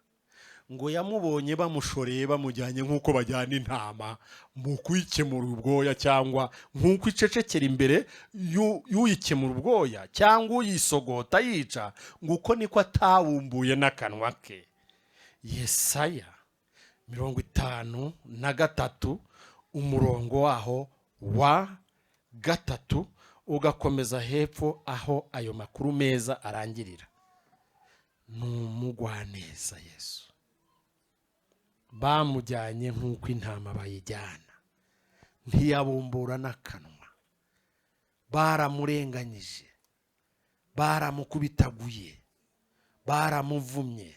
ngo yamubonye bamushoreye bamujyanye nk'uko bajyana intama mu kuyikemura ubwoya, cyangwa nk'uko icecekera imbere y'uyikemura ubwoya cyangwa uyisogota yica, ngo uko niko atawumbuye n'akanwa ke. Yesaya 53 umurongo waho wa 3 ugakomeza hepfo aho ayo makuru meza arangirira. Ni umugwaneza Yesu. Bamujyanye nk'uko intama bayijyana, ntiyabumbura n'akanwa. Baramurenganyije, baramukubitaguye, baramuvumye.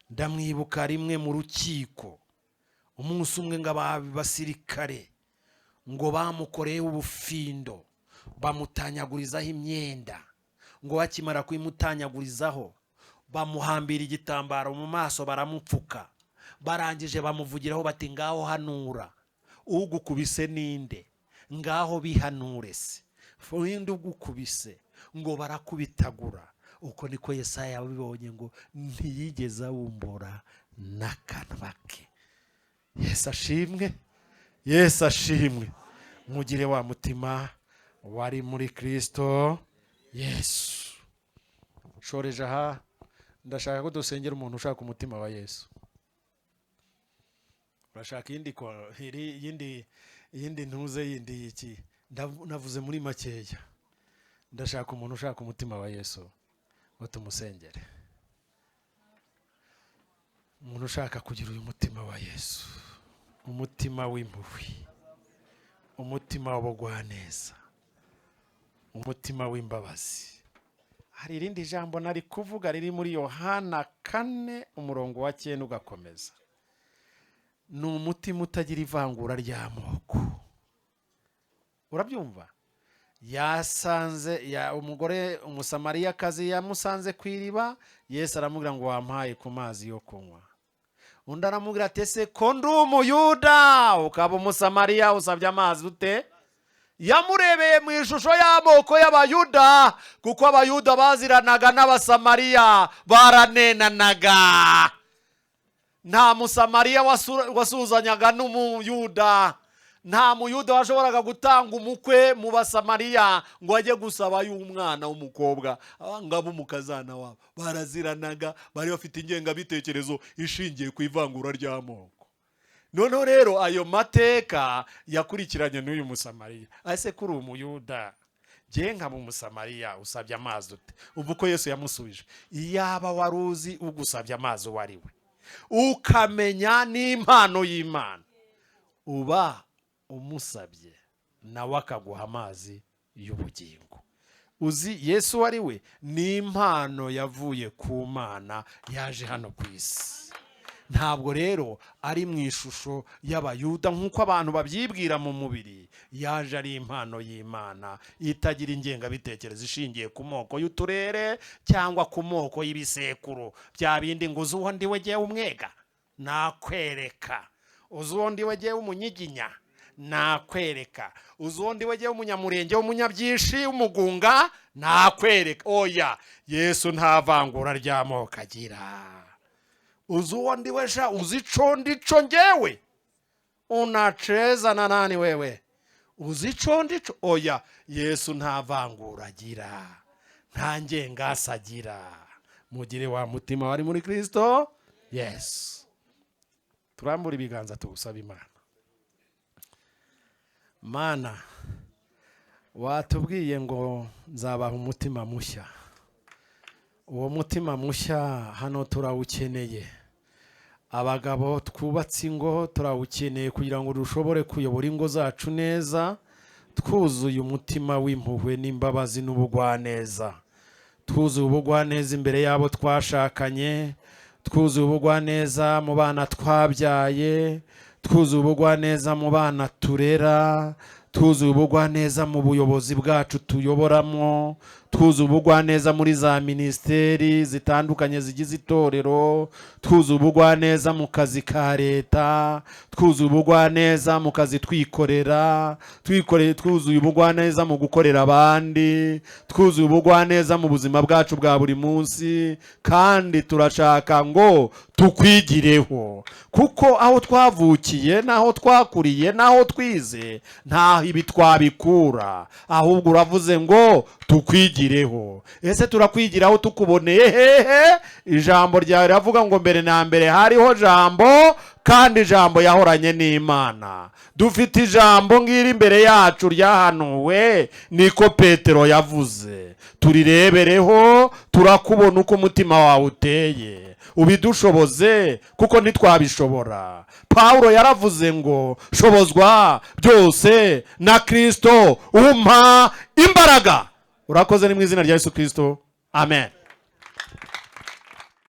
Ndamwibuka rimwe mu rukiko, umunsi umwe ngo abasirikare ngo bamukoreye ubufindo, bamutanyagurizaho imyenda, ngo bakimara kuyimutanyagurizaho bamuhambira igitambaro mu maso baramupfuka, barangije bamuvugiraho bati ngaho hanura, ugukubise ninde? Ngaho bihanure se, ninde ugukubise? Ngo barakubitagura. Uko niko Yesaya yabibonye, ngo ntiyigeze abumbura n'akanwa ke. Yesu ashimwe, Yesu ashimwe. Mugire wa mutima Wari muri Kirisito Yesu. Shoreje aha, ndashaka ko dusengera umuntu ushaka umutima wa Yesu. Urashaka iyindi iyindi ntuze yindi y'iki? Navuze muri makeya. Ndashaka umuntu ushaka umutima wa Yesu ngo tumusengere. Umuntu ushaka kugira uyu mutima wa Yesu, umutima w'impuhwe, umutima w'ubugwaneza, umutima w'imbabazi. Hari irindi jambo nari kuvuga riri muri Yohana 4 umurongo wa 9 ugakomeza. Ni umutima utagira ivangura ry'amoko. Urabyumva? Yasanze ya umugore umusamariyakazi yamusanze ku iriba, Yesu aramubwira ngo wampaye ku mazi yo kunywa. Undi aramubwira ati ese ko ndi umuyuda ukaba umusamariya usabye amazi ute? Yamurebeye mu ishusho y'amoko y'abayuda, kuko abayuda baziranaga n'abasamariya, baranenanaga. Nta musamariya wasuzanyaga n'umuyuda. Nta muyuda washoboraga gutanga umukwe mu basamariya ngo ajye gusaba y'umwana w'umukobwa ngo abe umukazana wabo. Baraziranaga, bari bafite ingengabitekerezo ishingiye ku ivangura ry'amoko. Noneho rero ayo mateka yakurikiranye n'uyu musamariya. Ese kuri umuyuda jye nkaba umusamariya usabye amazi ute? Umva uko Yesu yamusubije: iyaba wari uzi ugusabye amazi uwo ari we, ukamenya n'impano y'Imana, uba umusabye nawe akaguha amazi y'ubugingo. Uzi Yesu uwo ari we? Ni impano yavuye ku Mana yaje hano ku isi. Ntabwo rero ari mu ishusho y'abayuda nk'uko abantu babyibwira mu mubiri. Yaje ari impano y'Imana itagira ingengabitekerezo ishingiye ku moko y'uturere cyangwa ku moko y'ibisekuru. Bya bindi ngo uzi uwo ndi we jyewe umwega nakwereka, uzi uwo ndi we jyewe umunyiginya nakwereka, uzi uwo ndi we jyewe umunyamurenge w'umunyabyishi w'umugunga nakwereka. Oya, Yesu nta vangura ry'amoko agira. Uzi uwo ndi we sha, uzi ico ndico njyewe? Unacheza na nani wewe? Uzi ico ndico? Oya, Yesu nta vangura agira, nta ngengasi agira. Mugire wa mutima wari muri Kristo Yesu. Turambura ibiganza tuwusaba Imana. Mana, watubwiye ngo nzabaha umutima mushya. Uwo mutima mushya hano turawukeneye. Abagabo twubatse ingo turawukeneye kugira ngo dushobore kuyobora ingo zacu neza, twuzuye umutima w'impuhwe n'imbabazi n'ubugwaneza. Twuzuye ubugwaneza imbere y'abo twashakanye, twuzuye ubugwaneza mu bana twabyaye, twuzuye ubugwaneza mu bana turera, twuzuye ubugwaneza mu buyobozi bwacu tuyoboramo, twuzuye ubugwaneza muri za minisiteri zitandukanye zigize itorero, twuzuye ubugwaneza mu kazi ka leta, twuzuye ubugwaneza mu kazi twikorera, twuzuye ubugwaneza mu gukorera abandi, twuzuye ubugwaneza mu buzima bwacu bwa buri munsi. Kandi turashaka ngo tukwigireho, kuko aho twavukiye n'aho twakuriye n'aho twize ntaho ibi twabikura, ahubwo uravuze ngo tukwigireho. Ese turakwigiraho tukuboneye hehe? Ijambo ryawe riravuga ngo mbere na mbere hariho jambo, kandi ijambo yahoranye n'Imana. Dufite ijambo ngiri imbere yacu ryahanuwe, niko Petero yavuze. Turirebereho, turakubona uko umutima wawe uteye, ubidushoboze kuko ntitwabishobora. Paulo yaravuze ngo shobozwa byose na Kristo umpa imbaraga. Urakoze, ni mu izina rya Yesu Kristo, amen.